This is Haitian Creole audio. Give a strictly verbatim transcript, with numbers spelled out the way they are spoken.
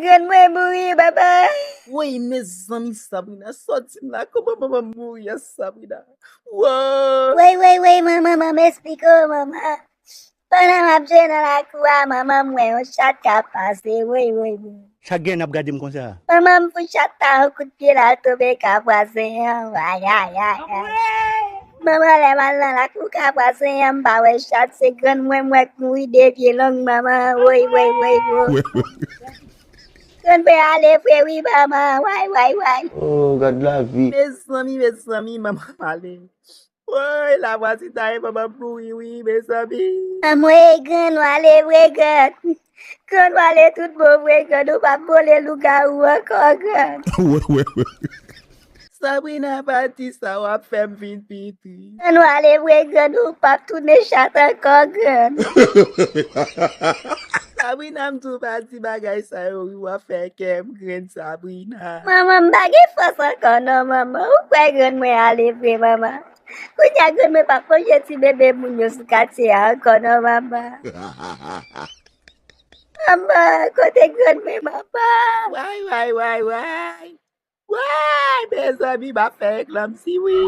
Grann mwen mouri, papa. Woy, mezanmi, Sabrina, sa w di m la? Kòman manman m mouri an, Sabrina? Woy! Woy, woy, woy, manman, manman, esplike w, manman. Pandan m ap jwe nan lakou a, manman m wè yon chat k ap pase, woy, woy, woy. Chak gen n ap gade m konsa. Manman m fout chat la yon kout pye, l al tonbe ka vwazen an, ay, ay, ay, ay. Manman, lè m al nan lakou ka vwazen an, m pa wè chat, se grann mwen m wè k mouri de pye long, manman, woy, woy, woy, woy. Grann mwen ale vre wi, manman, way, way, way. Oh, gad lavi. Mezanmi, mezanmi, manman m ale. Woy, la vwazin ta ye manman m mouri wi, mezanmi. Anmwey, grann, w ale vre, grann. Grann, w ale tout bon vre, grann, ou p ap vole lougawou ankò, grann. Wè, wè, wè. Sabrina, pa di sa, w ap fè m vin pi tris. Grann, w ale vre, grann, ou p ap tounen chat ankò, grann. Sabrina, m di w pa di bagay sa yo wi, w ap fè kè m grenn, Sabrina. Manman, m pa gen fòs ankò non, manman. Ou kwè grann mwen ale vre, manman? Kounye a grann mwen p ap manje ti bebe moun yo sou katye a ankò non, manman. Manman, kote grann mwen, manman? Way, way, way, way. Way, mezanmi, m ap fè eklanmsi wi.